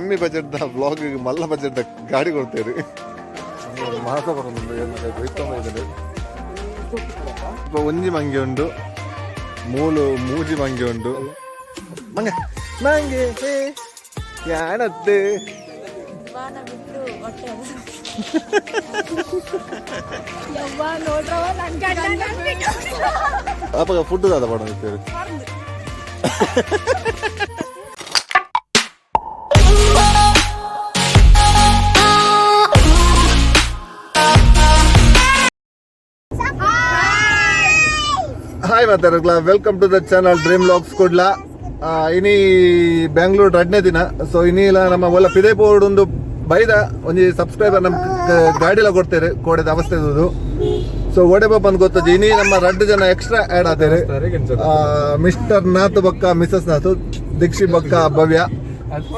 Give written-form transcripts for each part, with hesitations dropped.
ಕಮ್ಮಿ budget the vlog ಮಲ್ಲ budget ದ ಗಾಡಿ ಕೊಡ್ತೇವೆ. ಮಾಸ ಬರೋದು ಇದ್ದಾರೆ. ಒಂಜಿ ಮಂಗೆ ಉಂಡು, ಮೂಲು ಮೂಜಿ ಮಂಗೆ ಉಂಡು. ಮಂಗೆ ಮಂಗೆ ಹೇ ಯಾನದ್ದು. ಬಾನ ಬಿಟ್ಟು ಹೊಟ್ಟೆ ಯವ್ವ ನೋಡ್ರವ ನನ್ ಗಂಡ. ಅಪ್ಪಗ ಫುಡ್ ದಾದ ಪಡೋದು. ಹಾಯ್ ಮಾತಾಡೋಗ್ಲ, welcome to the channel Dream Vlogs Kudla. ಇನಿ ಬ್ಯಾಂಗ್ಳೂರ್ ರಡ್ನೇ ದಿನ. ಸೊ ಇನಿ ಇಲ್ಲ ನಮ್ಮ ಒಲ್ಲ ಪಿದೆ ಬೋರ್ಡ್ ಒಂದು ಬೈದ ಒಂಜಿ ಸಬ್ಸ್ಕ್ರೈಬರ್ ನಮ್ ಗಾಡಿಲ ಕೊಡ್ತೇವೆ ಕೋಡೆದ ಅವಸ್ಥೆ ಇದುದು. ಸೊ ಓಡೆ ಬಂದ್ ಗೊತ್ತಜಿ. ಇನಿ ನಮ್ಮ ರಡ್ಡು ಜನ ಎಕ್ಸ್ಟ್ರಾ ಆಡ್ ಆತೇರೆ, ಮಿಸ್ಟರ್ ನಾಥ್ ಬಕ್ಕ ಮಿಸಸ್ ನಾಥ್, ದೀಕ್ಷಿ ಬಕ್ಕ ಭವ್ಯ.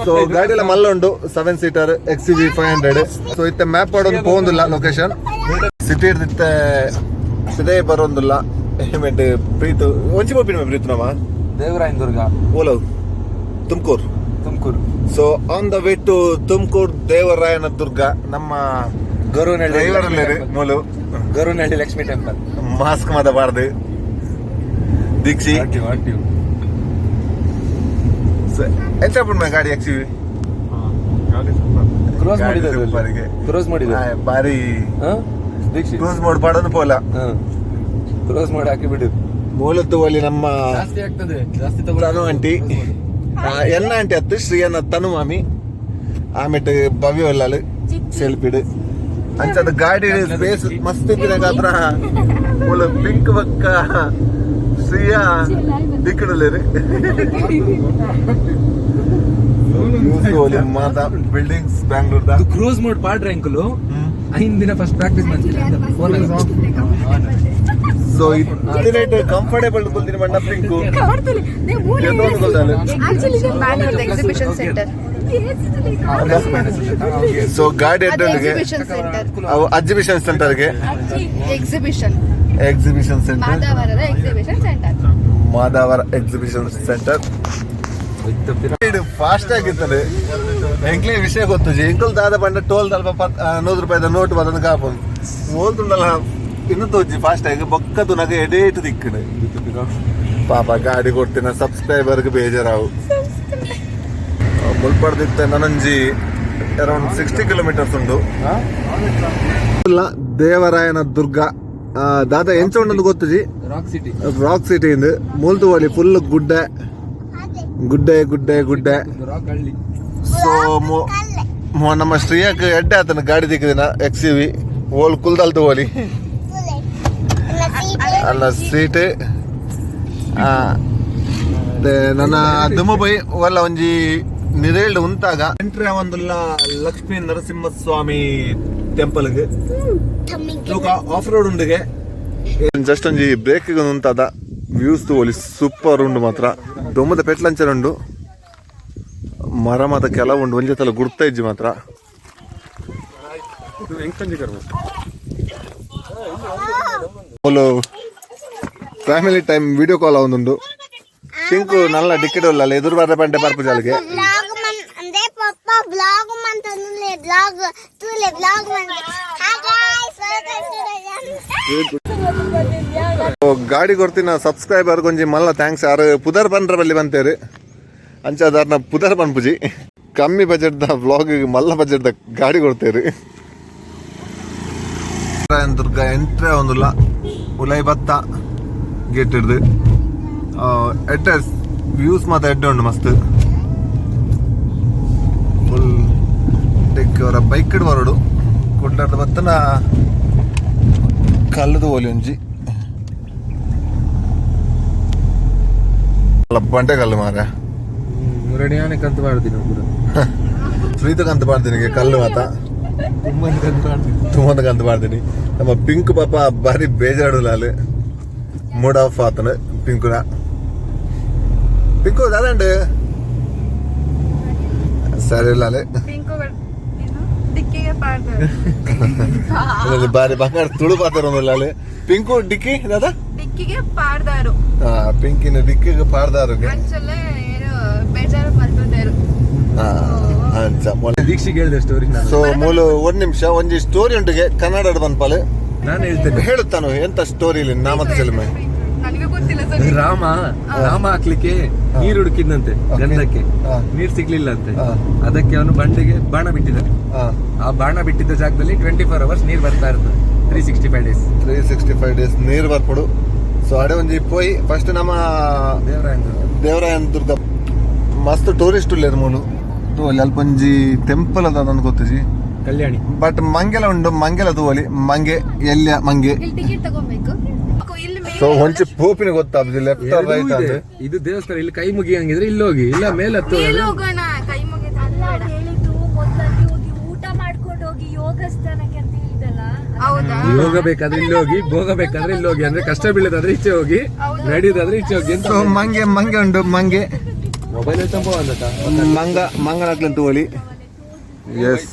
ಸೊ ಗಾಡಿಲ ಮಲ್ಲ ಉಂಡು, 7 seater XUV 500. So ಇತ್ತೆ ಮ್ಯಾಪ್ ಮಾಡೋದು ಪೋಂದಿಲ್ಲ. ಲೊಕೇಶನ್ ಸಿಟಿ ಇತ್ತೆ ಸಿದೇ ಬರೋಂದಿಲ್ಲ. ಹೇಮೆಂಟ್ ಪ್ರೀತು ಒಂಚಿ ಪೋಪಿನ ಪ್ರೀತು ನಮ್ಮ ದೇವರಾಯನ ದುರ್ಗ. ಓಲವ್ Tumakuru. Tumakuru. So on the way to Tumakuru Devarayana Durga. ನಮ್ಮ ಗರುನಹಳ್ಳಿ. ಡ್ರೈವರ್ ಅಲ್ಲೇರಿ ಮೂಲು. ಗರುನಹಳ್ಳಿ ಲಕ್ಷ್ಮೀ ಟೆಂಪಲ್. ಮಾಸ್ಕ್ ಮಾತಾಡಬಾರ್ದು ದೀಕ್ಷಿ. ಎಂಚ ಪುಣ್ಮ ಗಾಡಿ ಎಕ್ಸ್ ಕ್ರೋಸ್ ಮಾಡಿದ್ದಾರೆ, ಕ್ರೋಸ್ ಮಾಡಿದ್ದಾರೆ. ಬಾರಿ. ದೀಕ್ಷಿ. ಕ್ರೂಸ್ ಮೋಡ್ ಪಾಡೋದು ಪೋಲ. ಕ್ರೋಸ್ ಮಾಡಿ ಹಾಕಿ ಬಿಡು. ಮೂಲದ್ದು ಅಲ್ಲಿ ನಮ್ಮ ಜಾಸ್ತಿ ಆಗ್ತದೆ, ಜಾಸ್ತಿ. ತನು ಆಂಟಿ, ಎನ್ನ ಆಂಟಿ ಅತ್ತು ಶ್ರೀ ಅನ್ನ ತನು ಮಾಮಿ, ಆಮೇಲೆ ಭವ್ಯ ಒಲ್ಲಾಲು ಸೆಲ್ಫಿಡ್ ಅಂಚದ ಗಾಡಿ ಸ್ಪೇಸ್ ಮಸ್ತ್ ಇತ್ತಿನ ಗಾತ್ರ. ಮೂಲ ಪಿಂಕ್ ಬಕ್ಕ ಶ್ರೀಯ ದಿಕ್ಕಡಲೇರಿ. ಮಾತಾ ಬಿಲ್ಡಿಂಗ್ಸ್ ಬ್ಯಾಂಗ್ಳೂರ್ದ. ಕ್ರೂಸ್ ಮೋಡ್ ಪಾಡ್ರೆ ಅಂಕಲು ಐದು ದಿನ ಫಸ್ಟ್ ಪ್ರಾಕ್ಟೀಸ್ ಮಾಡ್ತೀನಿ ಫೋನ್. ಸೊ ಇತ್ತಿನೇಟ್ ಕಂಫರ್ಟೇಬಲ್ ಕುಲ್ದಿನ ಬಣ್ಣ ಪಿಂಕು ಎತ್ತೊಂದು ಕೊಲ್ದಾಲೆ. Exhibition centre. So ಗಾಡಿ ಅಡ್ಡಲಿಗೆ ಎಕ್ಸಿಬಿಷನ್ ಸೆಂಟರ್. ಅವು ಎಕ್ಸಿಬಿಷನ್ ಸೆಂಟರ್ಗೆ. ಎಕ್ಸಿಬಿಷನ್. Exhibition centre. ಮಾದಾವರದ exhibition centre. Madavara exhibition centre. ಇದು ಫಾಸ್ಟ್ ಆಗಿರ್ತದೆ. ಎಂಕ್ಲೇ ವಿಷಯ ಗೊತ್ತು. ಎಂಕಲ್ ದಾದ ಪಂಡ ಟೋಲ್ ದಲ್ಪ 100 ರೂಪಾಯಿದ ನೋಟ್ ಬದನ್ನು ಕಾಪೊಂದು ಓಲ್ತುಂಡಲ್ಲ. ಇನ್ನು ತೋಜಿ ಫಾಸ್ಟ್ ಆಗಿ ಬೊಕ್ಕದು ನಗ ಎಡೇಟು ದಿಕ್ಕಡು. ಪಾಪ ಗಾಡಿ ಕೊಡ್ತೀನ ಸಬ್ಸ್ಕ್ರೈಬರ್ಗೆ ಬೇಜಾರಾವು. ಮುಲ್ಪಡ್ದಿತ್ತ ನನಂಜಿ ಅರೌಂಡ್ 60 ಕಿಲೋಮೀಟರ್ಸ್ ಉಂಡು. ಇಲ್ಲ, ದೇವರಾಯನ ದುರ್ಗ. ದಾದ ಎಂಚ ಉಂಡಂದು ಗೊತ್ತುಜಿ. Rock city. ರಾಕ್ ಸಿಟಿ ಇಂದು ಮೂಲ್ತುವಳಿ ಫುಲ್ ಗುಡ್ಡೆ ಗುಡ್ಡೆ ಗುಡ್ಡೆ ಗುಡ್ಡೆ. ರಾಕ್ ಹಳ್ಳಿ. ಸೊ ನಮ್ಮ ಶ್ರೀಯಾಕ್ ಎಡ್ಡೆ ಆತನ ಗಾಡಿ ದಿಕ್ಕದಿನ ಎಕ್ಸ್ ವಿ ಓಲ್ ಕುಲ್ದಲ್ ತಗೋಲಿ ಅಲ್ಲ ಸೀಟ್. ನನ್ನ ದುಮ್ಮು ಬೈ ಒಲ್ಲ ಒಂಜಿ ನಿರೇಲ್ಡ್ ಉಂತಾಗ ಎಂಟ್ರಿ ಒಂದುಲ್ಲ ಲಕ್ಷ್ಮೀ ನರಸಿಂಹಸ್ವಾಮಿ ಟೆಂಪಲ್ ಗೆ. ಆಫ್ ರೋಡ್ ಉಂಡಿಗೆ ಜಸ್ಟ್ ಒಂಜಿ ಬ್ರೇಕ್ ಉಂತಾದ. ವ್ಯೂಸ್ ತೋಲಿ ಸೂಪರ್ ಉಂಡು ಮಾತ್ರ. ದೊಮ್ಮದ ಪೆಟ್ಲಂಚನ ಉಂಡು, ಮರ ಮಾತ ಕೆಲವು ಉಂಡು. ಒಂಜಿ ತಲ ಗುರ್ತ ಇಜ್ಜಿ ಮಾತ್ರ. ಮೂಲು ಫ್ಯಾಮಿಲಿ ಟೈಮ್ ವಿಡಿಯೋ ಕಾಲ್ ಅವೊಂದುಂಡು. ಪಿಂಕು ನಲ್ಲ ಟಿಕೆಟ್ ಉಲ್ಲ ಎದುರು ಬರ್ರೆ ಪಂಡೆ ಪರ್ಪು ಜಾಲಿಗೆ. ವ್ಲಾಗ್ ಮನ್ ಅಂದ್ರೆ ಪಪ್ಪ ವ್ಲಾಗ್ ಮಂತಂದ್ರೆ ವ್ಲಾಗ್ ತೂಲೆ ವ್ಲಾಗ್ ಮಂತ. ಹಾಯ್ ಗೈಸ್, welcome to ಗಾಡಿ ಕೊಡ್ತಿನ ಸಬ್ಸ್ಕ್ರೈಬರ್ ಕೊಂಜಿ ಮಲ್ಲ thanks. ಆರು ಪುದರ್ ಪನ್ರ ಬಲ್ಲಿ ಬಂತೇರು ಅಂಚಾದಾರ್ನ ಪುದರ್ ಪನ್ಪುಜಿ. ಕಮ್ಮಿ ಬಜೆಟ್ the vlog ಮಲ್ಲ ಬಜೆಟ್ ದ ಗಾಡಿ ಕೊಡ್ತೇರು. ದುರ್ಗ ಎಂಟ್ರೆ ಒಂದುಲ್ಲ ಉಲೈ ಬತ್ತ ಗೇಟ್ ಹಿಡ್ದು ಎಡ್ಡೆ ವ್ಯೂಸ್ ಮಾತ್ರ ಎಡ್ಡೆ ಉಂಡು ಮಸ್ತ್. ಫುಲ್ ಅವರ ಬೈಕ್ ಇಡ್ ಬರೋಡು ಕುಡ್ಲಾರ್ದ ಬತ್ತನ ಕಲ್ಲದು ಓಲಿ ಒಂಜಿ ಬಂಟೆ ಕಲ್ಲು ಮಾರ. ರೆಡಿಯಾನೆ ಕಂತು ಮಾಡ್ತೀನಿ ಪೂರ. ಫ್ರೀತ ಕಂತು ಮಾಡ್ತೀನಿ ಕಲ್ಲು ಮಾತ. ತುಂಬಾನೇ ಕಂತು ಮಾಡ್ತೀನಿ. ತುಂಬಾ ಕಂತು ಮಾಡ್ತೀನಿ. ನಮ್ಮ ಪಿಂಕ್ ಪಾಪ ಬಾರಿ ಬೇಜಾರು ಅಲ್ಲಿ ಮೂಡ್ ಆಫ್ ಆತನ ಪಿಂಕುನ. ಪಿಂಕು ದಾದಂಡು ಸರಿ ಇಲ್ಲ ಅಲ್ಲಿ. ಪಿಂಕು ಡಿಕ್ಕಿಗೆ ಪಾಡ್ತಾರೆ. ಇಲ್ಲಿ ಬಾರಿ ಬಂಗಾರ ತುಳು ಪಾತ್ರ ಅಲ್ಲಿ. ಪಿಂಕು ಡಿಕ್ಕಿ ದಾದಾ. ಡಿಕ್ಕಿಗೆ ಪಾಡ್ದಾರು. ಹಾ, ಪಿಂಕಿನ ಡಿಕ್ಕಿಗೆ ಪಾಡ್ದಾರು. ಅಂಚಲ್ಲೇ ಏನು ಬೇಜಾರು ಮಲ್ತೊಂದೇರು. ಹಾ. ಅಂಚ. ದೀಕ್ಷಿಗೆ ಹೇಳ್ದೆ ಸ್ಟೋರಿ ನಾನು. ಸೊ ಮೂಲು ಒಂದ್ ನಿಮಿಷ, ಒಂಜಿ ಸ್ಟೋರಿ ಉಂಟುಗೆ ಕನ್ನಡ ಬಂದ್ಪಾಲೆ. ನಾನು ಹೇಳ್ತೇನೆ. ಹೇಳುತ್ತಾನು ಎಂತ ಸ್ಟೋರಿ ಇಲ್ಲಿ ನಾಮದ ಸೆಲ್ಮೆ. ನನಗೆ ಗೊತ್ತಿಲ್ಲ ಸರ್. ರಾಮ ರಾಮ ಹಾಕ್ಲಿಕ್ಕೆ ನೀರು ಹುಡುಕಿದ್ನಂತೆ ಗಂಧಕ್ಕೆ. ನೀರ್ ಸಿಗ್ಲಿಲ್ಲ ಅಂತೆ. ಅದಕ್ಕೆ ಅವನು ಬಂಡೆಗೆ ಬಾಣ ಬಿಟ್ಟಿದ್ದಾನೆ. ಆ ಬಾಣ ಬಿಟ್ಟಿದ್ದ ಜಾಗದಲ್ಲಿ 24 ಅವರ್ಸ್ ನೀರ್ ಬರ್ತಾ ಇರ್ತದೆ, 365 ಡೇಸ್. 365 ಡೇಸ್ ನೀರು ಬರ್ಪಡು. ಸೊ ಅಡೆ ಒಂಜಿ ಪೋಯಿ ಫಸ್ಟ್ ನಮ್ಮ ದೇವರಾಯನ. ದೇವರಾಯನ ದುರ್ಗ. ಮಸ್ತ್ ಟೂರಿಸ್ಟ್ ಉಲ್ಲೇರು ಮೂಲು. ತೂವಲಿ, ಅಲ್ಪ ಒಂಜಿ ಟೆಂಪಲ್ ಅದ ನನ್ಗೆ ಗೊತ್ತಿಜಿ. ಕಲ್ಯಾಣಿ. ಬಟ್ ಮಂಗೆಲ ಉಂಡು, ಮಂಗೆಲ ತೂವಲಿ. ಮಂಗೆ ಎಲ್ಲಿಯ ಮಂಗೆ. ಇಲ್ಲಿ ಟಿಕೆಟ್ ತಗೊಬೇಕು ಇಲ್ಲಿ ಮೇಲೆ. ಸೊ ಒಂಚಿ ಪೋಪಿನ ಗೊತ್ತಾಗ್ತದೆ ಲೆಫ್ಟ್ ಎರಡೂ ರೈಟ್ ಇದೆ. ಅಂದ್ರೆ. ಇದು ದೇವಸ್ಥಾನ. ಇಲ್ಲಿ ಕೈ ಮುಗಿಯಂಗಿದ್ರೆ ಇಲ್ಲಿ ಹೋಗಿ, ಇಲ್ಲ ಮೇಲೆ ಹತ್ತು. ಮೇಲೆ ಹೋಗೋಣ, ಕೈ ಮುಗಿದ. ಅಲ್ಲ, ಅವ್ರು ಹೇಳಿದ್ದು ಮೊದ್ಲಲ್ಲಿ ಹೋಗಿ ಊಟ ಮಾಡ್ಕೊಂಡು ಹೋಗಿ ಯೋಗಸ್ಥಾನಕ್ಕೆ ಅಂತ ಹೇಳಿದಲ್ಲ. ಹೌದಾ? ಯೋಗ ಬೇಕಾದ್ರೆ ಇಲ್ಲಿ ಹೋಗಿ, ಭೋಗ ಬೇಕಾದ್ರೆ ಇಲ್ಲಿ ಹೋಗಿ. ಅಂದ್ರೆ ಕಷ್ಟ ಬೀಳೋದಾದ್ರೆ ಈಚೆ ಹೋಗಿ, ನಡೆಯೋದಾದ್ರೆ ಈಚೆ ಹೋಗಿ ಅಂತ. ಸೊ ಮಂಗೆ ಮಂಗೆ ಉಂಡು ಮಂಗೆ. ಮೊಬೈಲ್ ಮಂಗ ಮಂಗನಾಕ್ಲಂತ ತೂವಲಿ. ಎಸ್,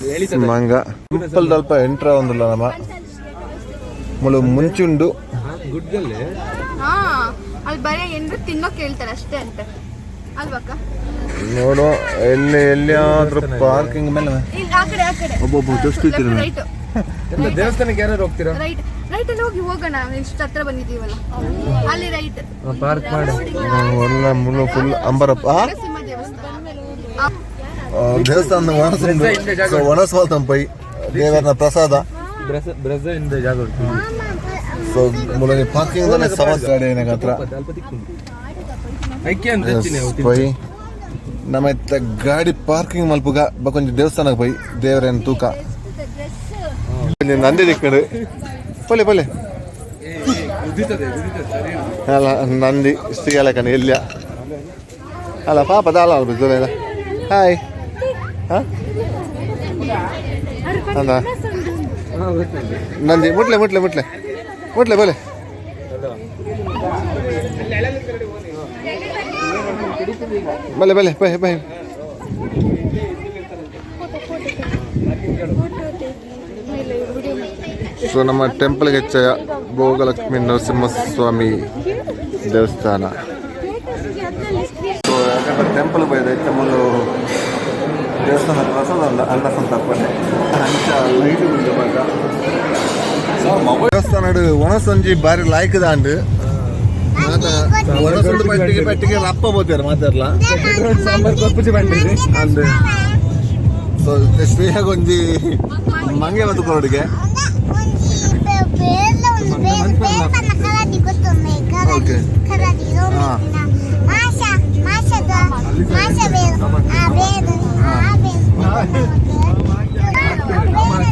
ಮಂಗ ಟೆಂಪಲ್ ಅಲ್ಪ ಎಂಟ್ರ ಒಂದಿಲ್ಲ ನಮ್ಮ ಮುಳು ಮುಂಚುಂಡು. ಗುಡ್ಗಲ್ಲೇ. ಹಾ, ಅಲ್ಲಿ ಬರೀ ಏನ್ರ ತಿನ್ನೋಕ್ ಹೇಳ್ತಾರೆ ಅಷ್ಟೇ ಅಂತೆ, ಅಲ್ವಕ್ಕ? ನೋಡು, ಎಲ್ಲಿ ಎಲ್ಲಿಯಾದ್ರೂ ಪಾರ್ಕಿಂಗ್ ಮೇಲೆ. ಇಲ್ಲಿ ಆ ಕಡೆ, ಆ ಕಡೆ. ಒಬ್ಬೊಬ್ಬ ಜಸ್ಟ್. ರೈಟ್. ಎಲ್ಲ ದೇವಸ್ಥಾನಕ್ಕೆ ಯಾರು ಹೋಗ್ತೀರಾ? ರೈಟ್, ರೈಟ್ ಅಲ್ಲಿ ಹೋಗಿ ಹೋಗೋಣ. ಇಷ್ಟು ಹತ್ರ ಬಂದಿದ್ದೀವಲ್ಲ, ಅಲ್ಲಿ ರೈಟ್. ಪಾರ್ಕ್ ಮಾಡಿ. ಒಳ್ಳೆ ಮುಳ್ಳು ಫುಲ್ ಅಂಬರಪ್ಪ. ನರಸಿಂಹ ದೇವಸ್ಥಾನ. ದೇವಸ್ಥಾನ ಒಣಸುಂಡು. ಸೊ ಒಣಸ್ವಾಲ್ ತಂಪೈ ದೇವರನ ಪ್ರಸಾದ. ಬ್ರಜ ಇಂದ ಜಾಗ ಉಂಟು. ಸೊ ಮುಳನಿ ಪಾರ್ಕಿಂಗ್ ಸಮಸ್ಯೆ ಗಾಡಿ ಏನಾಗ ಹತ್ರ. ಅಲ್ಪ ದಿಕ್ಕು ಐಕೆ ಅಂತ ಹೆಚ್ಚಿನ. ಪೈ ನಮ್ಮ ಇತ್ತ ಗಾಡಿ ಪಾರ್ಕಿಂಗ್ ಮಲ್ಪುಗ ಬಕೊಂಜಿ ದೇವಸ್ಥಾನಕ್ಕೆ ಪೈ ದೇವರೇನು ತೂಕ. ಇಲ್ಲಿ ನಂದಿ ದಿಕ್ಕಡು ಪೊಲೆ ಪೊಲೆ. ಉದಿತದೆ ಉದಿತದೆ ಸರಿ. ಅಲ್ಲ, ನಂದಿ ಸಿಗಲ್ಲ ಕಣೆ ಎಲ್ಲ. ಅಲ್ಲ ಪಾಪ ದಾಲ ಅಲ್ಲ. ಹಾಯ್. ಹಾ ಅಂದ. ಹಾ, ಗೊತ್ತುಂಟು. ನಂದಿ ಮುಟ್ಲೆ ಮುಟ್ಲೆ ಮುಟ್ಲೆ ಮುಟ್ಲೆ ಬೋಲೆ ಬಲೆ ಬಲೆ bye bye. So ನಮ್ಮ ಟೆಂಪಲ್ಗೆ ಹೆಚ್ಚ ಭೋಗಲಕ್ಷ್ಮೀ ನರಸಿಂಹಸ್ವಾಮಿ ದೇವಸ್ಥಾನ. ಸೊ ಯಾಕಂದ್ರೆ ಟೆಂಪಲ್ ಬೈದ ಹೆಚ್ಚ ಮುಲ್ಲು ದೇವಸ್ಥಾನ ಪ್ರಸಾದ ಅಲ್ಲ ಅನ್ನ ಸಂತರ್ಪಣೆ ಅಂಚ ಲೈಟ್ ಉಂಟು ಬಾಕ. ದೇವಸ್ಥಾನ ಒಣಸಂಜಿ ಬಾರಿ ಲಾಯ್ಕ್ ದಾಂಡು. ಒಣಸೊಂದು ಪಟ್ಟಿಗೆ ಪಟ್ಟಿಗೆ ರಪ್ಪ ಬೋತಾರ ಮಾತಾಡ್ಲ. ಸಾಂಬಾರ್ ಕೊಪ್ಪುಜಿ ಬಂಡಿದೆ. ಅಂದ್ ಸೊ ಶ್ರೀಯಾಗೊಂಜಿ ಮಂಗೆ ಬದುಕೋಡಿಗೆ. Okay.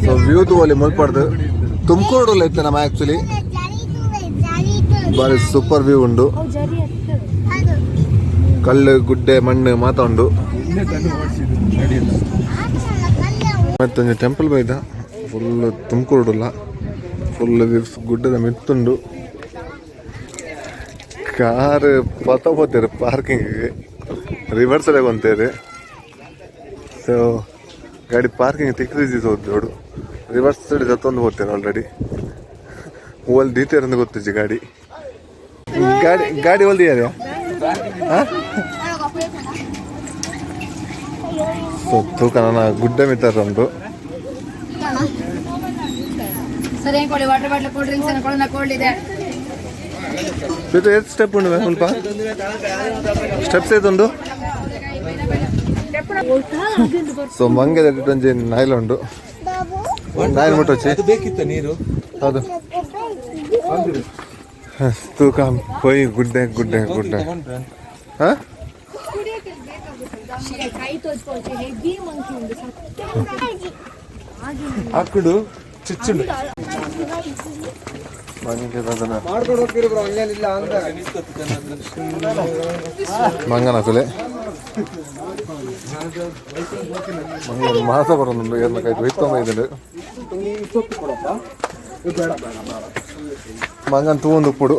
So view ತೂವಲಿ ಮುಲ್ಪಡ್ದು. ತುಮಕೂರು ಇತ್ತು ನಮ್ಮ ಆಕ್ಚುಲಿ. ಬಾರಿ ಸೂಪರ್ ವ್ಯೂ ಉಂಡು. ಕಲ್ಲು ಗುಡ್ಡೆ ಮಣ್ಣು ಮಾತ ಉಂಡು. ಮತ್ತೊಂದು ಟೆಂಪಲ್ ಬೈದ ಫುಲ್ ತುಮಕೂರುಡುಲ್ಲ ಫುಲ್ ವ್ಯೂಸ್ ಗುಡ್ಡದ ಮಿತ್ತುಂಡು. ಕಾರ್ ಪತ ಪೋತೇರು ಪಾರ್ಕಿಂಗ್ ರಿವರ್ಸ್ ಕೊಂತೇರು. ಸೊ ಗಾಡಿ ಪಾರ್ಕಿಂಗ್ ತಿಕ್ಕದಿದ್ದು ದೊಡ್ಡ ರಿವರ್ಸ್ ಜೊತ್ತೊಂದು ಹೋಗ್ತೇನೆ. ಆಲ್ರೆಡಿ ಓಲ್ ದೀತೇರಂದು ಗೊತ್ತಿಜ್ಜಿ. ಗಾಡಿ ಗಾಡಿ ಗಾಡಿ ಒಲ್ದಿಯಾರೆ. ಸೊ ತೂಕ ನನ್ನ ಗುಡ್ಡೆ ಮಿತ್ತಾರ ಉಂಟು. ಸರಿ, ಏನ್ ಕೊಡಿ? ವಾಟರ್ ಬಾಟ್ಲ್, ಕೂಲ್ ಡ್ರಿಂಕ್ಸ್ ಕೊಡೋಣ, ಕೋಲ್ಡ್ ಇದೆ. ಇದು ಎಷ್ಟು ಸ್ಟೆಪ್ ಉಂಟು? ಸ್ವಲ್ಪ ಸ್ಟೆಪ್ಸ್ ಏತುಂಡು. ಸೊ ಮಂಗೆದ ಒಂಜಿ ನಾಯ್ಲ ಉಂಡು. ನಾಯಿನ ಮುಟ್ಟೊಚ್ಚಿ. ಅದು ಬೇಕಿತ್ತ ನೀರು? ಹೌದು, ತೂಕ ಪೋಯಿ ಗುಡ್ಡೆ ಗುಡ್ಡೆ ಗುಡ್ಡೆ. ಹಾ. ಕೈ ತೋಚ್ಕೊಳ್ತಿ ಹೆವಿ ಮಂಕಿ ಉಂಡು ಸತ್ಯ. ಆಕುಡು ಚುಚ್ಚುಂಡು. ಮಂಗೆದ ಮಂಗನ ಕುಲೆ ಮಂಗನ ಮಾಸ ಬರೋದುಂಡು. ಏರ್ನ ಕೈ ಒಯ್ತೊಂಬ ಇದ್ದುಂಡು. ಮಂಗನ್ ತೂವೊಂದು ಉಪ್ಪುಡು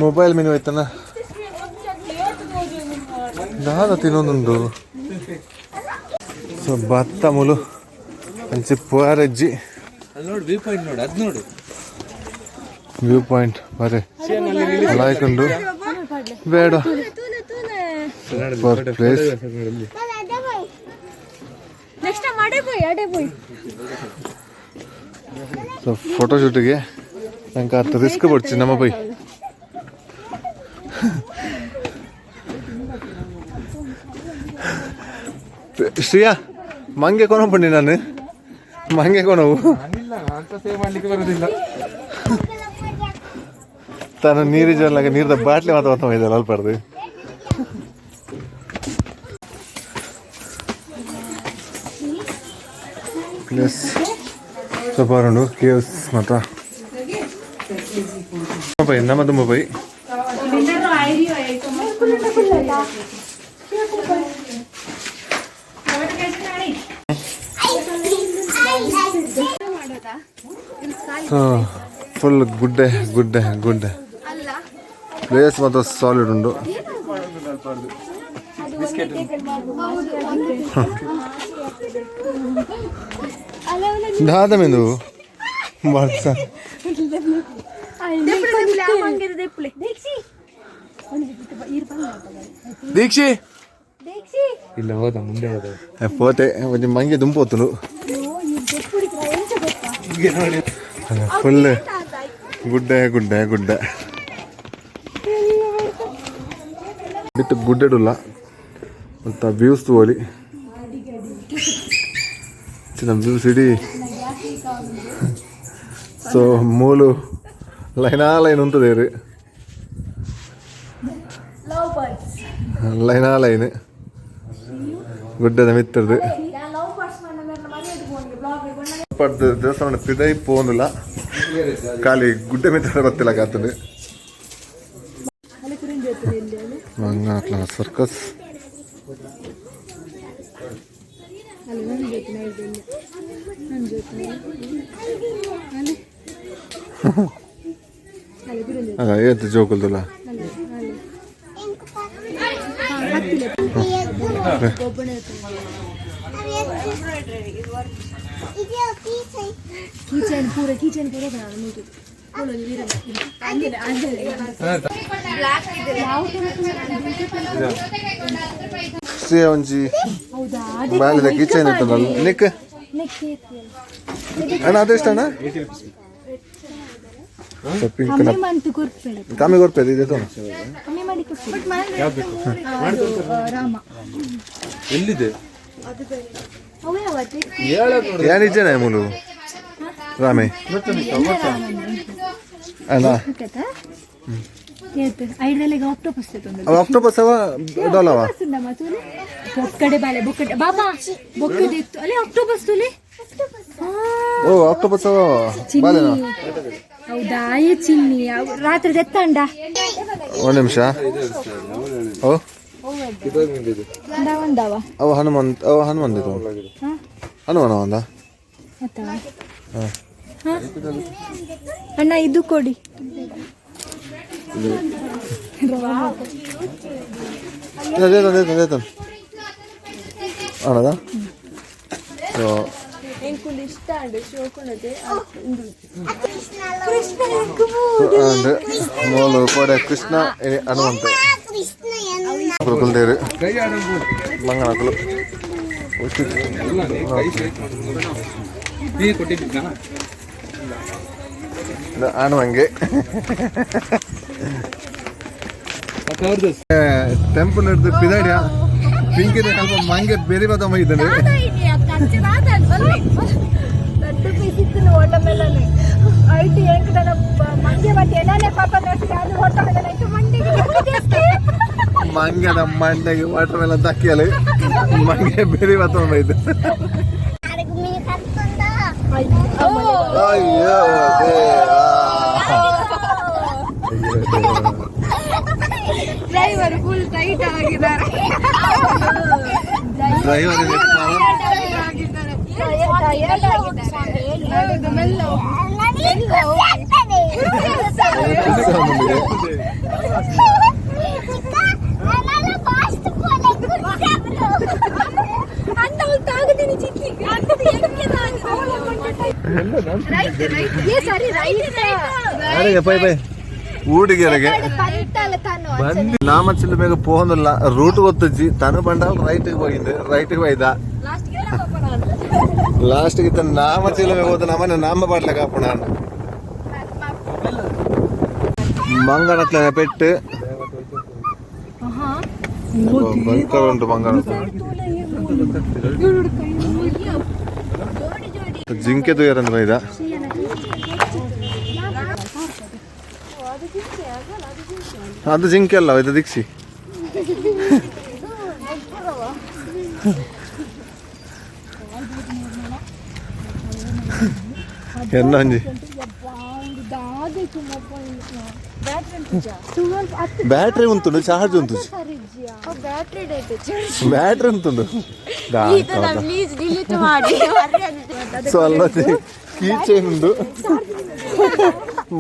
ಮೊಬೈಲ್ ಮಿನಿ ಹೋಯ್ತನ ದಾದ ತಿನ್ನೊಂದುಂಡು. ಸೊ ಭತ್ತ ಮುಲು ಅಂಚೆ ಪುವಾರಜ್ಜಿ. ಅಲ್ಲಿ ನೋಡು, ವ್ಯೂ ಪಾಯಿಂಟ್ ನೋಡು, ಅದ್ ನೋಡು. ವ್ಯೂ ಪಾಯಿಂಟ್ ಬಾರೆ ಲಾಯ್ಕ್ ಉಂಡು. ಬೇಡ ಪ್ಲೇಸ್. ಅಡೆ ಪೋಯ್ ಅಡೆ ಪೋಯ್. ಸೊ ಫೋಟೋಶೂಟಿಗೆ ನಂಗೆ ಅರ್ಥ ರಿಸ್ಕ್ ಪಡ್ಚಿ ನಮ್ಮ ಪೈ. ಶ್ರೇಯಾ, ಮಂಗೆ ಕೊನ ಪಂಡಿ ನಾನು ಮಂಗೆ ಕೊನವು. ಇಲ್ಲ, ಅಂತ ಸೇವ್ ಮಾಡ್ಲಿಕ್ಕೆ ಬರುದಿಲ್ಲ. ತಾನು ನೀರು ಜಲ್ಲಾಗ ನೀರ್ದ ಬಾಟ್ಲಿ ಮಾತ್ರ ಮಾತ್ರ ಇದಲ್ಲ ಅಲ್ಪಾರ್ದು. ಪ್ಲಸ್ ಸ್ವಲ್ಪ ಉಂಡು ಕೇವ್ಸ್ ಮಾತ್ರ ಪೈ ನಮ್ಮ ತುಂಬ ಪೈ. ಫುಲ್ ಗುಡ್ಡೆ ಗುಡ್ಡೆ ಗುಡ್ಡೆ. ಅಲ್ಲ. ಪ್ಲೇಸ್ ಮಾತ್ರ ಸಾಲಿಡ್ ಉಂಟು. ದಾದ ಮೆಂದು ಬರ್ಸ. ದೀಕ್ಷಿ ಇಲ್ಲ, ಹೋದ ಮುಂದೆ ಹೋದ. ಪೋತೆ ಒಂಜಿ ಮಂಗೆ ದುಂಪೋತುಂಡು. ಫುಲ್ ಗುಡ್ಡೆ ಗುಡ್ಡೆ ಗುಡ್ಡೆ ಬಿಟ್ಟು ಗುಡ್ಡೆಡುಲ್ಲ ಮತ್ತು ವ್ಯೂಸ್ ತೋಲಿ ಚಿನ್ನ ವ್ಯೂಸ್ ಇಡೀ. ಸೊ ಮೂಲು ಲೈನಾ ಲೈನ್ ಉಂತದೇರು, ಲೈನಾ ಲೈನ್ ಗುಡ್ಡದ ಮಿತ್ತರ್ದು ಪಡ್ದು ದೇವಸ್ಥಾನ ಪಿದೈ ಪೋಂದುಲ ಖಾಲಿ ಗುಡ್ಡೆ ಮಿತ್ರ ಬತ್ತಿಲ್ಲ ಕಾತುಂಡು. ಮಂಗಾಟ್ಲ ಸರ್ಕಸ್. ಅಲ್ಲ ಏತ್ ಜೋಕುಲ್ದುಲ. ಕೀಚೈನ್ ಪೂರ, ಕೀಚೈನ್ ಪೂರ. ಶ್ರೀ ಒಂಜಿ ಬಾಲಿದ ಕಿಚನ್ ಇತ್ತಲ್ಲ ನಿಕ್ ಅಣ್ಣ, ಅದೆಷ್ಟು ಅಣ್ಣ? ಪಿಂಕ್. ಕಮ್ಮಿ ಮಂತ್ ಕೊರ್ಪೇಡ. ಕಮ್ಮಿ ಕೊಡ್ಪೇದೆ ಇದೆ ತೋಣ. ಕಮ್ಮಿ ಮಾಡಿ ಕೊಡ್ತೀನಿ. ರಾಮ. ಎಲ್ಲಿದೆ? ಅವೇ ಅವತ್ತೆ. ಏನಿದ್ದೇನೆ ಮೂಲು ರಾಮೆ ಅಣ್ಣ. ಐಡಲಿಗೆ ಆಕ್ಟೋಪಸ್. ಅವ ಆಕ್ಟೋಪಸ್ ಅವ ಡಾಲ್ ಅವ. ಬೊಕ್ಕಡೆ ಬಾಲೆ ಬೊಕ್ಕಡೆ ಬಾಬಾ ಬೊಕ್ಕದಿತ್ತು ಅಲ್ಲಿ ಆಕ್ಟೋಪಸ್ ತುಲೆ. ಓ, ಆಕ್ಟೋಪಸ್ ಅವ ಬಾಲೆನಾ? ಹೌದಾ? ಏ ಚಿನ್ನಿ, ರಾತ್ರಿ ದೆತ್ತಂಡ. ಒಂದು ನಿಮಿಷ. ಓ. ಒಂದವ. ಅವ ಹನುಮಂತ, ಅವ ಹನುಮಂತ ಇದು. ಹನುಮನ ಒಂದ. ಅಣ್ಣ, ಇದು ಕೊಡಿ. ಅದೇ ಅದೇ ಅದೇ ಅಣ್ಣದ. ಸೊ ಅಂದ್ರೆ ಮೂಲು ಕೋಡೆ ಕೃಷ್ಣ ಹನುಮಂತ ಕುಲ್ದೇರು ಮಂಗನಕುಲು. ಹನುಮಂಗೆ ಟೆಂಪಲ್ ಹಿಡಿದು ಪಿದಾಡ್ಯ ಪಿಂಕಿನ ಸ್ವಲ್ಪ ಮಂಗೆ ಬೇರೆ ಬದಮ ಇದ್ದಾನೆ. ಮಂಗನ ಮಂಡೆಗೆ ವಾಟರ್ ಮೆಲನ್ ತಕ್ಕಿಯಲ್ಲ, ಮಂಗೆ ಬೇರೆ ಬದಮ ಇದ್ದ. ಅಯ್ಯೋ ದೇವಾ. Driver full tight ಆಗಿದ್ದಾರೆ. ಡ್ರೈವರ್. ಹೌದು, ಮೆಲ್ಲ. ಖುಷಿ ನಮಗೆ. ಅಂತ ಅವ್ಳು ತಾಗುತ್ತೀನಿ ಚಿಕ್ಕಿ. ಏ ಸರಿ, ರೈಟ್. ಅರೆ ಪೈ ಪೈ ಊಟಿಗೆರೆಗೆ ನಾಮಚಿಲ್ಲ ಬೇಗ ಪೋಂದಿಲ್ಲ, ರೂಟ್ ಗೊತ್ತಜ್ಜಿ. ತನು ಬಂಡಾಲ್ ರೈಟ್ ಹೋಗಿದ್ದೆ, ರೈಟ್ ಹೋಯ್ದ. ಲಾಸ್ಟ್ ಗಿತ್ತ ನಾಮ ಚಿಲುಮೆ ಹೋದ ನಮನ ನಾಮ ಪಾಡ್ಲ ಕಾಪುಣ ಮಂಗನಕ್ಲೆನ ಪೆಟ್ಟು ಬಂಕರ್ ಉಂಟು ಮಂಗನ. ಜಿಂಕೆ ತುಯರಂದ್ರೆ ಇದ. ಅದು ಜಿಂಕೆ ಅಲ್ಲ, ಇದು ದಿಕ್ಷಿ. ಎನ್ನ ಒಂಜಿ ಬ್ಯಾಟ್ರಿ ಉಂಟು, ಚಾರ್ಜ್ ಉಂಟು. ಬ್ಯಾಟ್ರಿ ಉಂಟು. ಪ್ಲೀಸ್ ಡಿಲೀಟ್ ಮಾಡಿ. ಸೊ ಅಲ್ಲ, ಕೀ ಚೈನ್ ಉಂಟು.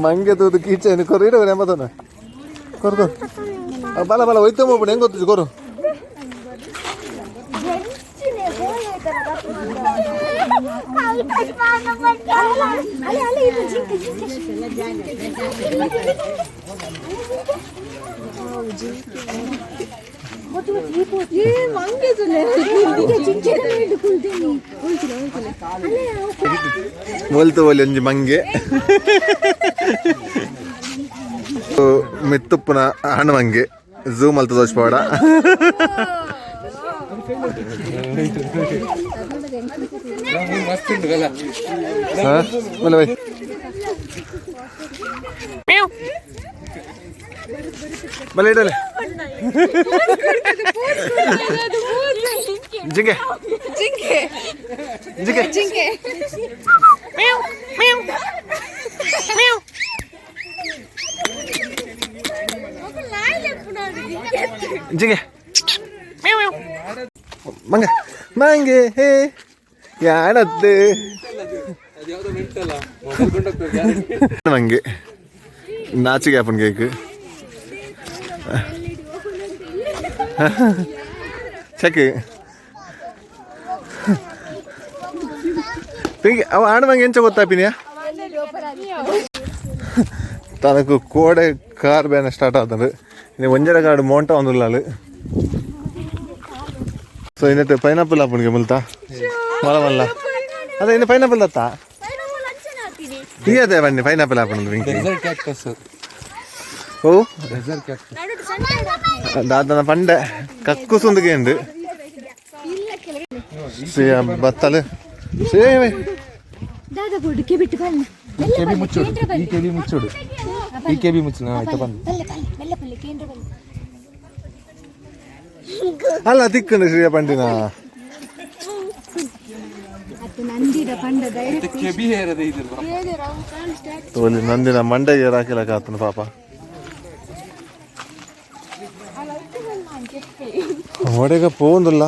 ಮಂಗೆ ತೂದು ಕೀ ಚೈನ್ ಕೊರು ಇಡೋ ನೆಮ್ಮದನ ಕೊರು. ಬಲ ಬಲ ಹೋಯ್ತು ಹೋಗ್ಬಿಡು. ಹೆಂಗ್ ಗೊತ್ತು ಕೊರು. ಅಲ್ಲ ಅಲ್ಲ, ಇದು ಜಿಂಕೆ ಜಿಂಕೆ. ಒಲ್ತು ಒಲಿ ಒಂಜಿ ಮಂಗೆ ಮಿತ್ತುಪ್ಪುನ ಹಣ್ಣು ಮಂಗೆ ಝೂಮ್ ಅಲ್ತ ದೋಷ. ಮಸ್ತ್ ಉಂಟು ಅಲ್ಲ? ಬಲ ಬೈ ಬಲ ಇಡಲೆ. ಜಿಂಕೆ ಜಿಂಕೆ. ಜಿಂಕೆ. ಜಿಂಕೆ. ಜಿಂಕೆ ಮಂಗೆ ಮಂಗೆ ಹೇ ಯಾನದ್ದು ಅದ್ಯಾವುದೋ ಮೆಂಟಲ್ಲ ಮೊಬೈಲ್ ಕೊಂಡೋಗ್ತದೆ ಗ್ಯಾರಂಟಿ. ಮಂಗೆ ನಾಚಿಗೆ ಆಪನ್ ಕೇಕ್ ಚೆಕ್ ಪಿಂಕಿ. ಅವ ಆಡ ಮಂಗೆ ಎಂಚ ಗೊತ್ತಾಪಿನಿಯಾ? ತನకు ಕೋಡೆ ಕಾರ್ ಬೇನೆ ಸ್ಟಾರ್ಟ್ ಆತಂದು ಇನ್ನು ಒಂಜರ ಗಾಡು ಮೋಂಟ ಒಂದುಲ್ಲಾಲು. ಸೊ ಇನ್ನತ್ತೆ ಪೈನಾಪಲ್ ಆಪುಣಿಗೆ ಮುಲ್ತ ಮಲ್ಲ ಮಲ್ಲ ಅದೇ ಇನ್ನು ಪೈನಾಪಲ್ ಅತ್ತ ಅದೇ ಬನ್ನಿ ಪೈನಾಪಲ್ ಆಪುಂಡು ಪಿಂಕಿ. Desert cactus. ಓ. Desert cactus. ದಾದನ ಪಂಡೆ ಕಕ್ಕುಸುಂದಿಗೆ ಉಂಡು ಬತ್ತಲು ಸೇವೆ. ದಾದ ಬೋರ್ಡ್ ಬಿಟ್ಟು ಬನ್ನಿ. ಕೆಬಿ ಮುಚ್ಚುಡು, ಈ ಕೆಬಿ ಮುಚ್ಚುಡು, ಈ ಕೆಬಿ ಮುಚ್ಚು ಆಯ್ತಾ ಬಂದು. ಬಲ್ಲೆ ಬಲ್ಲೆ ಮೆಲ್ಲ ಪಲ್ಲೆ ಕೇಂದ್ರ ಬಲ್ಲೆ. ಅಲ್ಲ ತಿಕ್ಕುಂಡು ಶ್ರೀಯ ಪಂಡಿನ. ಅದು ನಂದಿದ ಪಂಡ ಡೈರೆಕ್ಟ್. ಕೆಬಿ ಹೇರದೆ ಇದಿಲ್ಲ. ತೋಲಿ ನಂದಿನ ಮಂಡೆಗೆ ರಾಕಿಲಕ ಆತನ ಪಾಪ. ಒಡೆಗ ಪೋಂದುಲ್ಲ.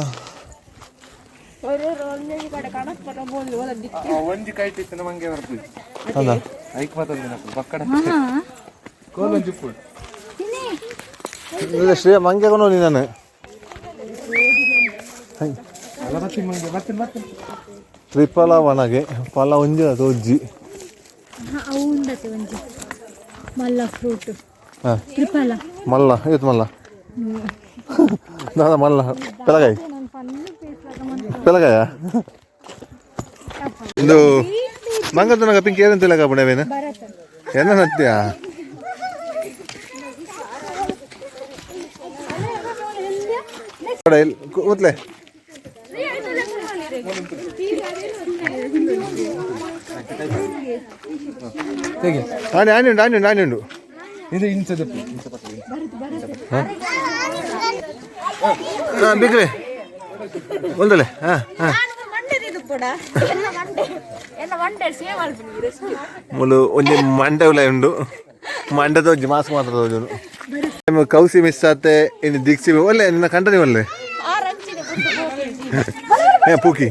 ಒಂಜಿ ಕೈಟ್ ಇತ್ತು ಮಂಗೆ ಬರ್ಪು. ಅಲ್ಲ. ಐಕ್ ಮಾತಂದಿನ ಪಕ್ಕಡ ಕೋಲ್ ಒಂಜಿ ಉಪ್ಪು. ಇಲ್ಲ ಶ್ರೀಯ ಮಂಗೆ ಕೊನೋನಿ ನಾನು. ಅಲ್ಲ ಬರ್ತೀನಿ ಮಂಗೆ, ಬರ್ತೀನಿ ಬರ್ತೀನಿ. ತ್ರಿಫಲ ವನಗೆ ಫಲ ಒಂಜಿ ಅದು ಒಜ್ಜಿ. ಅವು ಉಂಡತೆ ಒಂಜಿ ಮಲ್ಲ ಫ್ರೂಟ್. ಹಾಂ. ತ್ರಿಫಲ. ಮಲ್ಲ ಏತ್ ಮಲ್ಲ ದಾದ ಮಲ್ಲ ಪೆಲಗಾಯಿ ಪೆಲಗಾಯ ಇಂದು ಮಂಗದ ಪಿಂಕ್ ಏನಂತಿಲ್ಲ ಕಾಪುಣವೇನು ಎನ್ನ ನತ್ಯ. ಕೂತ್ಲೆ. ಹೇಗೆ? ಆನೆ ಆನೆ ಉಂಟು ಆನೆ ಉಂಟು ಆನೆ ಉಂಟು. ಇದು ಇಂಚದ. ಹಾಂ ಬಿಕ್ರೆ ಒಂದಲೆ ಹಾಂ ಹಾಂ ಮುಲು ಒಂಜಿ ಮಂಡೆ ಉಲ ಉಂಡು. ಮಂಡೆದ ಒಂಜಿ ಮಾಸ್ಕ್ ಮಾತ್ರ ತೋಜುನು. ಕೌಸಿ ಮಿಸ್ ಆತೆ ಇನ್ನು ದಿಕ್ಸಿ ಒಲ್ಲೆ ನಿನ್ನ ಕಂಟನಿ ಒಲ್ಲೆ ಏ ಪೂಕಿ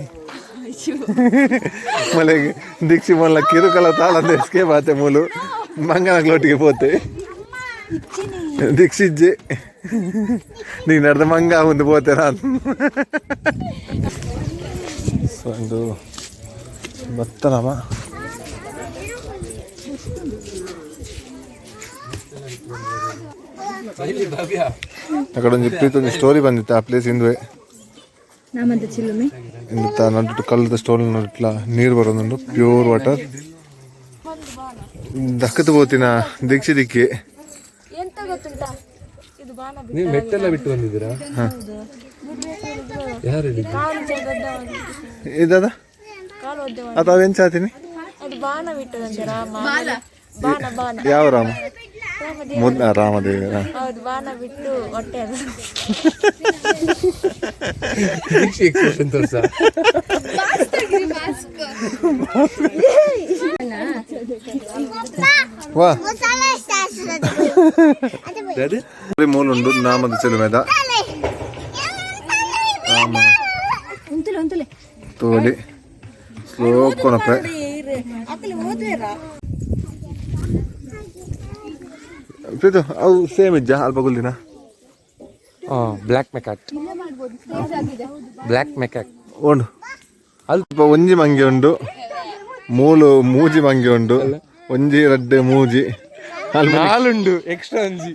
ಮಲೆ ದೀಕ್ಷಿ ಮೊಲ್ಲ ಕಿರುಕಲ ತಾಳಂದ ಎಸ್ಕೇಪ್ ಆತೆ. ಮೂಲು ಮಂಗನ ಪೋತೆ ದೀಕ್ಷಿಜ್ಜೆ ನೀನು ನಡೆದ ಮಂಗ ಒಂದು ಪೋತೆ ನಾನು. ಸೊ ಒಂದು ಬತ್ತನಮ. ಅಕಡೆ ಒಂಜಿ ಪ್ರೀತ್ ಒಂಜಿ ಸ್ಟೋರಿ ಬಂದಿತ್ತು ಆ ಪ್ಲೇಸ್ ಹಿಂದುವೆ. ನಾಮದ ಚಿಲುಮೆ. ಇಂತ ನಡುಟು ಕಲ್ಲದ ಸ್ಟೋನ್ ನಡುಟ್ಲ ನೀರು ಬರೋದುಂಡು, ಪ್ಯೂರ್ ವಾಟರ್. ದಕ್ಕದ ಬೋತಿನ ದೀಕ್ಷೆ ದಿಕ್ಕಿ. ಎಂತ ಗೊತ್ತುಂಟಾ, ಇದು ಬಾಣ. ನೀವು ಮೆಟ್ಟೆಲ್ಲ ಬಿಟ್ಟು ಬಂದಿದ್ದೀರಾ? ಯಾರು ಹೇಳಿದ್ದು? ಇದದ ಅಥವಾ ಎಂಚಾತೀನಿ? ಅದು ಬಾಣ ಬಿಟ್ಟದಂತೆ ರಾಮ. ಬಾಣ, ಬಾಣ. ಯಾವ ರಾಮ? ಮುದ್ದ ರಾಮದೇವ. ಹೌದು, ಬಾಣ ಬಿಟ್ಟು ಹೊಟ್ಟೆ ಅದು. ದೀಕ್ಷೆ ಎಕ್ಸ್ಪ್ರೆಷನ್ ತೋರ್ಸ. ವಾ ಮೂಲುಂಡು ನಾಮದ ಚೆಲುಮೆದ ರಾಮ. ತೋಲಿ ಸ್ಲೋ ಕೊನಪೆ ಪ್ರೀತು. ಅವು ಸೇಮ್ ಇಜ್ಜ ಅಲ್ಪ ಗುಲ್ದಿನ. Black macaque, black macaque. ಉಂಡು ಅಲ್ಪ ಒಂಜಿ ಮಂಗೆ ಉಂಡು, ಮೂಲು ಮೂಜಿ ಮಂಗೆ ಉಂಡು, ಒಂಜಿ ರಡ್ಡೆ ಮೂಜಿ ಅಲ್ಪ. ನಾಲುಂಡು ಎಕ್ಸ್ಟ್ರಾ ಅಂಜಿ.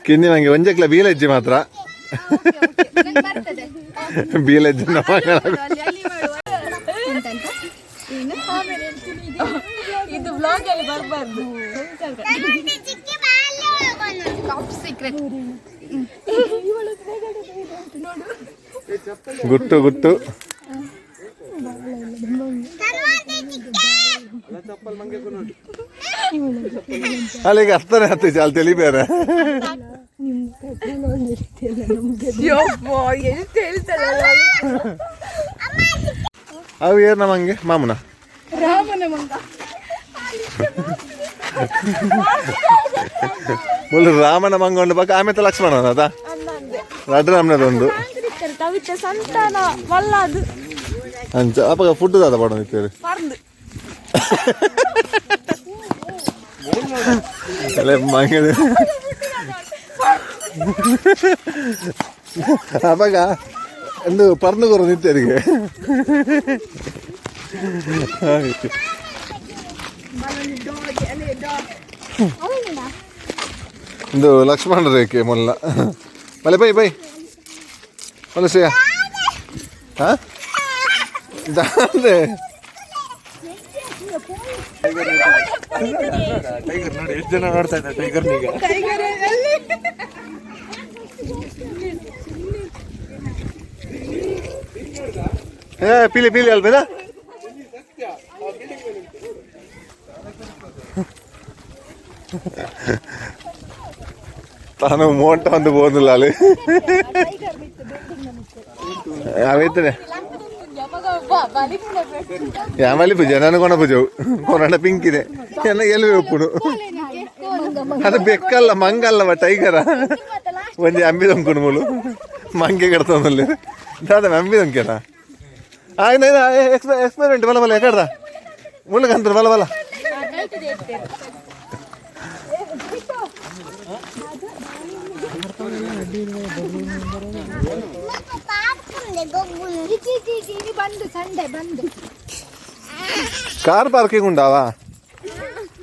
ಕಿನ್ನಿ ಮಂಗೆ ಒಂಜಕ್ಲ ಬೀಲಜ್ಜಿ ಮಾತ್ರ. ಬೀಲಜ್ಜಿ ನಮ್ಮ. ಇದು ಬ್ಲಾಗ್ ಅಲ್ಲಿ ಬರಬಾರ್ದು. Top secret. ಗುಟ್ಟು ಗುಟ್ಟು. ಅಲ್ಲಿಗೆ ಅರ್ಥನೇ ಆಗ್ತೈತಿ ಅಲ್ಲಿ ತಲಿ ಬೇರೆ. ಅವು ಏರ್ ನಮ್ಮಂಗೆ ಮಾಮೂನ ಮುಳ್ಳು ರಾಮನ ಮಂಗ ಉಂಡು ಬಕ್ಕ ಆಮೇಲೆ ಲಕ್ಷ್ಮಣ ಅದ ರಡ್ಡ ರಾಮನದೊಂದು. ಕವಿತೆ ಸಂತಾನ ವಲ್ಲ ಅದು. ಅಂಚ ಅಪ್ಪಗ ಫುಡ್ ದಾದ ಪಾಡೊಂದು ಇತ್ತೇರು. ಪರ್ದು. ಅಲ್ಲೇ ಮಂಗದ ಅವಾಗ ಒಂದು ಪರ್ನು ಕೊರ ನಿತ್ಯರಿಗೆ. ಇದು ಲಕ್ಷ್ಮಣ ರೇಖೆ ಮೊಲ್ಲ ಮಲೆ ಬೈ ಬೈ ಮಲೆ ಶ್ರೇಯ. ಹಾ ದಾದೆ. ಟೈಗರ್ ನೋಡಿ, ಎಷ್ಟು ಜನ ನೋಡ್ತಾ ಇದ್ದಾರೆ ಟೈಗರ್ ಈಗ. ಏ ಪೀಲಿ ಪೀಲಿ ಅಲ್ಬೇನಾ? ತಾನು ಮೋಂಟ ಒಂದು ಬೋದಿಲ್ಲ ಅಲ್ಲಿ ಅವೈತನೆ ಯಾಮಲ್ಲಿ ಪೂಜೆ ನಾನು ಕೊಣ ಪೂಜೆ ಕೊನಂಡ ಪಿಂಕ್ ಇದೆ ಎಲ್ಲ ಎಲ್ಲಿ ಒಪ್ಪುಡು. ಅದು ಬೆಕ್ಕಲ್ಲ, ಮಂಗಲ್ಲವ, ಟೈಗರ. ಒಂಜಿ ಅಂಬಿ ದೊಂಕುಡು ಮೂಲು ಮಂಗೆ ಕಡ್ತೊಂದಲ್ಲಿ ದಾದ ಅಂಬಿ ದೊಂಕೇನಾ? ಎಕ್ಸ್ಪೆರಿಮೆಂಟ್ ಬಲ ಬಲ ಎಕಡ್ದ ಮುಳ್ಳುಗಂತ ಬಲ ಬಲ. ಬಂದು ಸಂಡೆ ಬಂದು. ಕಾರ್ ಪಾರ್ಕಿಂಗ್ ಉಂಡಾವಾ?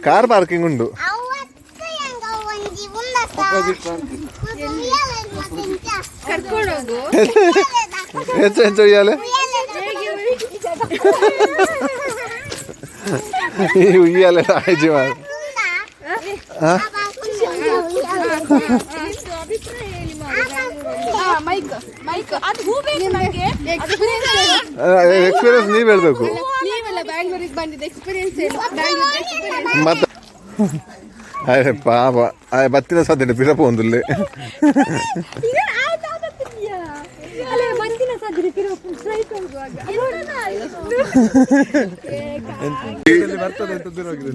ಕಾರ್ ಪಾರ್ಕಿಂಗ್ ಉಂಡು. ಕರ್ಕೊಂಡೋಗು. ಹೆಚ್ಚು ಹೆಚ್ಚು ಉಯ್ಯಾಲೆ. ಈ ಉಯ್ಯಾಲೆ ಆಯ್ಜಿ. ಮೈಕ್ ಮೈಕ್ ಅದು ಹೂ ಬೇಕು ನನಗೆ. ಎಕ್ಸ್ಪೀರಿಯನ್ಸ್ ನೀವ್ ಹೇಳ್ಬೇಕು. ನೀವೆಲ್ಲ ಬ್ಯಾಂಗ್ಳೂರಿಗೆ ಬಂದಿದ್ದ ಎಕ್ಸ್ಪೀರಿಯನ್ಸ್ ಹೇಳು, ಬ್ಯಾಂಗ್ಳೂರ್ ಎಕ್ಸ್ಪೀರಿಯನ್ಸ್. ಮತ್ತೆ ಅರೆ ಪಾಪ ಆಯ್ ಬತ್ತಿನ ಸಾಧ್ಯ ಪಿರಪ ಒಂದುಲ್ಲೆ.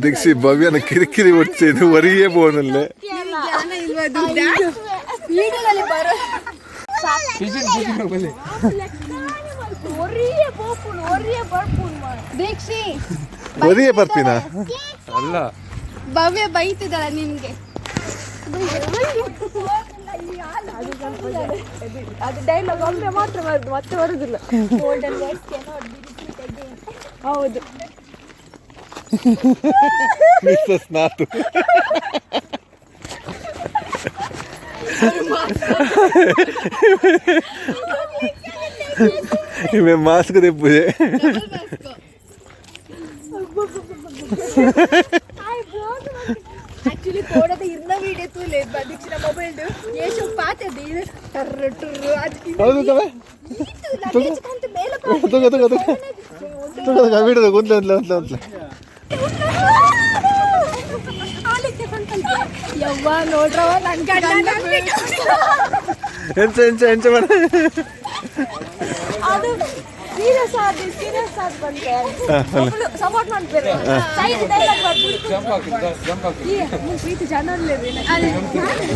ದೀಕ್ಷಿ ಭವ್ಯನ ಕಿರಿಕಿರಿ ಒಡ್ಸಿದ್ದು ವರಿಯೇ ಬೋನಲ್ಲೇ. ಜ್ಞಾನ ಇಲ್ವಾ ಅದು ವಿಡಿಯೋದಲ್ಲಿ ಬರೋ. ದೀಕ್ಷಿ. ವರಿಯೇ ಬರ್ತೀನ. ಅಲ್ಲ. ಭವ್ಯ ಬೈತಿದ್ದಾಳ ನಿಮ್ಗೆ. ಅದು ಡೈಲಾಗ್ ಒಮ್ಮೆ ಮಾತ್ರ ಬರುದು, ಮತ್ತೆ ಬರುದಿಲ್ಲ. ಹೌದು. ಮಿಸ್ಸಸ್ ನಾತು. ಇವೆ ಮಾಸ್ಕ್ ದೆಪ್ಪುಜೆ. ಆಕ್ಚುಲಿ ಕೋಡದ ಇರ್ನ ವಿಡಿಯೋ ತೂಲೆ ದೀಕ್ಷಿನ ಮೊಬೈಲ್ ಏಷು ಪಾತೆ ಟರ್ರು ಟುರ್ರು ಅದು ಹೌದು ತವೆ. ಲಗೇಜ್ ಕಂತ ಮೇಲೆ. ತಗೋ ತಗೋ ತಗೋ ತಗೋ ತಗೋ, ವಿಡಿಯೋದ ಒಂದ್ಲೆ ಒಂದ್ಲೆ ಒಂದ್ಲೆ ಒಂದ್ಲೆ. ಯವ್ವ ನೋಡ್ರವ ನನ್ ಗಂಡ. ಎಂಚ ಎಂಚ ಎಂಚ ಮಾಡ. ಅದು ಸೀರಿಯಸ್ ಆದ ಸೀರಿಯಸ್ ಆದ ಬಂತೆ ಸಪೋರ್ಟ್ ಮಾಡ್ತಾರೆ ಸೈಡ್ ಡೈಲಾಗ್ ಪ್ರೀತಿ ಜನ.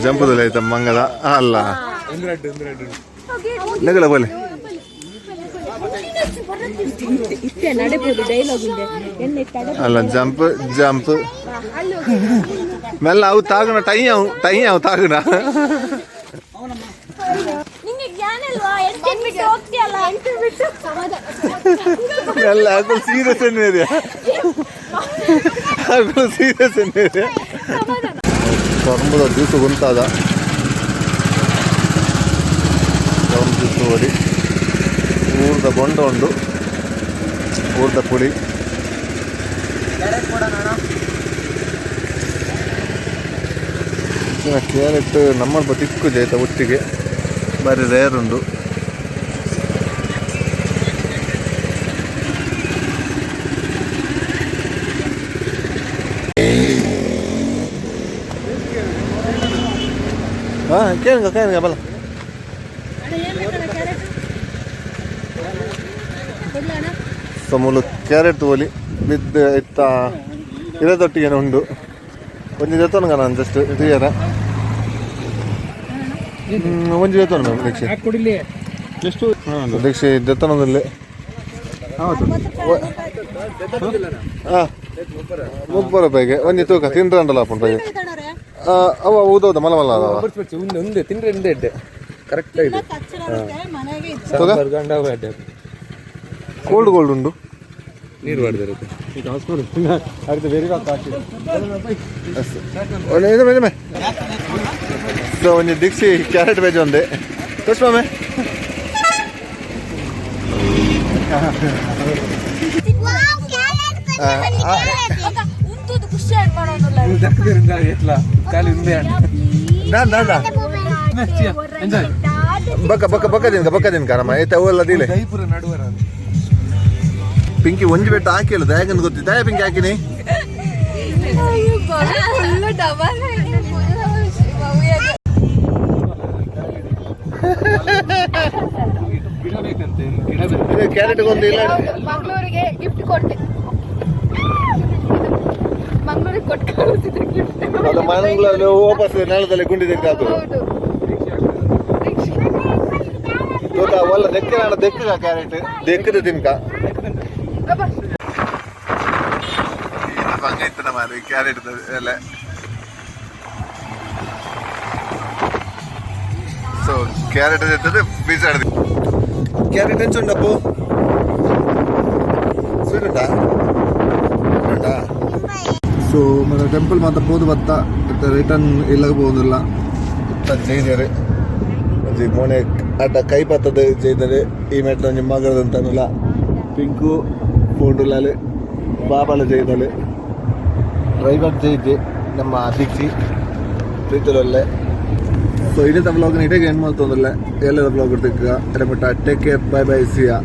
ಜಂಪದಲ್ಲಿ ಆಯ್ತಾ ಮಂಗದ ಅಲ್ಲ ಲಗಲ ಬೋಲೆ. ಇತ್ತೆ ನಡೆಬೋದು ಡೈಲಾಗ್ ಇದೆ ಎನ್ನೆ ತಡ. ಅಲ್ಲ, ಜಂಪ್ ಜಂಪ್ ಮೆಲ್ಲ ಅವು ತಾಗುಣ ಟೈ ಅವು ಟೈ ಅವು ತಾಗುಣ. ನಿಂಗೆ ಜ್ಞಾನ ಅಲ್ವಾ? ಎಂಟು ಬಿಟ್ಟು ಹೋಗ್ತೀಯಲ್ಲ, ಎಂಟು ಬಿಟ್ಟು ಸಮಾಧಾನ. ಮೆಲ್ಲ ಅದು ಸೀರಿಯಸ್ ಎನ್ನೇರಿಯಾ, ಅದು ಸೀರಿಯಸ್ ಎನ್ನೇರಿಯಾ. ಕರಂಬುದ ಜ್ಯೂಸು ಗುಂತಾದ ಕರಂಬು ಜ್ಯೂಸು ಹೊಡಿ. ಊರ್ದ ಬೊಂಡ ಉಂಡು, ಊರ್ದ ಪುಡಿ. ಕ್ಯಾರೆಟ್ ನಮ್ಮ ತಿಕ್ಕು ಜೈತ ಒಟ್ಟಿಗೆ ಬಾರಿ ರೇರ್ ಉಂಡು. ಹಾಂ, ಕೇಳುங்க ಕೇಳುங்க ಬಲ. ಸೊ ಮೂಲು ಕ್ಯಾರೆಟ್ ತೋಲಿ ಬಿದ್ದು ಇತ್ತ ಇರದೊಟ್ಟಿಗೆ ಉಂಡು. ಒಂಜಿ ಜೊತೆ ನಾನು ಜಸ್ಟ್ ತೂಯರ ಒಂಜಿ ಜೊತೆ ಮ್ಯಾಮ್ ದೀಕ್ಷೆ. ಎಷ್ಟು? ದೀಕ್ಷೆ ಜೊತೆ. ಹಾಂ, 30 ರೂಪಾಯಿಗೆ ಒಂಜಿ ತೂಕ ತಿಂದ್ರಂಡಲ್ಲ ಅಪ್ಪನ. ಅವ ಹೌದೌದು ಮಲ ಮಲ ಅದಾವ. ಒಂದೇ ಒಂದೇ ತಿಂದ್ರೆ ಒಂದೇ ಎಡ್ಡೆ ಕರೆಕ್ಟ್ ಇದೆ. ತೂಕ? ಸಾಂಬಾರ್ ಗಂಡ ಎಡ್ಡೆ. ಕೋಲ್ಡ್ ಗೋಲ್ಡ್ ಉಂಡು. ನೀರು ಮಾಡಿದಿರುತ್ತೆ. ಒಳ್ಳೆ. ಸೊ ಒಂಜಿ ದೀಕ್ಷಿ ಕ್ಯಾರೆಟ್ ವೆಜ್ ಒಂದೆ ತೋರ್ಸ್ ಮಾಮೆ. ವಾವ್, ಕ್ಯಾರೆಟ್ కొంచెం ಕ್ಯಾರೆಟ್. ಉಂತುದು ಖುಷಿ ಆಡ್ ಮಾಡೋದಿಲ್ಲ. ಎಟ್ಲ ಖಾಲಿ ಉಂದೆ. ನಾ ನಾ ನಾ. ಎಂಜಾಯ್. ಬಕ್ಕ ಬಕ್ಕ ಬಕ್ಕ ದಿನಕ ಬಕ್ಕ ದಿನಕ ನಮ್ಮ ಐತೆ ಅವೆಲ್ಲ ದೀಲೆ. ಜೈಪುರ ನಡುವರ. ಪಿಂಕಿ ಒಂಜಿ ಬೆಟ್ಟ ಹಾಕಿಲ್ಲ ದಯಾಗಂದ್ ಗೊತ್ತಿ ದಯ ಪಿಂಕಿ ಹಾಕಿನಿ. Full double. ಗಿಡ ಬೇಕಂತೆ ಗಿಡ ಬೇಕು. ಇದು ಕ್ಯಾರೆಟ್ ಒಂದು ಇಲ್ಲ. ಮಂಗಳೂರಿಗೆ ಗಿಫ್ಟ್ ಕೊಟ್ಟೆ, ಮಂಗಳೂರಿಗೆ ಕೊಟ್ಟು ಕಳಿಸಿದ್ರು ಗಿಫ್ಟ್. ಅದು ಮಂಗ್ಳೂರಲ್ಲಿ ವಾಪಸ್ ನೆಲದಲ್ಲಿ ಗುಂಡಿ ತೆಗ್ದು ಹಾಕುದು. ಹೌದು. ತೋಟ ಒಲ್ಲ ದೆಕ್ಕ ದೆಕ್ಕ ಕ್ಯಾರೆಟ್ ದೆಕ್ಕದ ತಿನ್ಕ ಇತ್ತನ ಮಾರಿ ಕ್ಯಾರೆಟ್ ಎಲ್ಲ. ಸೊ ಕ್ಯಾರೆಟ್ ಇರ್ತದೆ ಬೀಸಾಡ್ದು. ಕ್ಯಾರೆಟ್ ಎಂಚ ಉಂಡಪ್ಪು? ಸ್ವೀಟ್ ಉಂಟಾ? ಉಂಟಾ? ಸೊ ಮತ್ತೆ ಟೆಂಪಲ್ ಮಾತ್ರ ಪೋದು ಬತ್ತ ರಿಟರ್ನ್ ಇಲ್ಲಗ ಪೋದಿಲ್ಲ ಜೈದರೆ. ಒಂಜಿ ಮೋನೆ ಅಡ್ಡ ಕೈ ಪತ್ತದ ಜೈದರೆ. ಈ ಮೆಟ್ಲ ಒಂಜಿ ಮಗಳದಂತನುಲ ಪಿಂಕು ಫೋಂಡುಲಾಲೆ ಬಾಬಾಲ ಜೈದಲೆ. ಡ್ರೈವರ್ ಜೈದೆ ನಮ್ಮ ದೀಕ್ಷಿ ಪ್ರೀತಲಲ್ಲೇ. ಸೊ ಇದೇ ವ್ಲಾಗ್ ಇಡೀ ಏನು ಮಾಡ್ತಂದ್ರಲ್ಲ ಎಲ್ಲದ vlog ಇರ್ತಿಕ್ಕ. Take care, bye bye, see ya.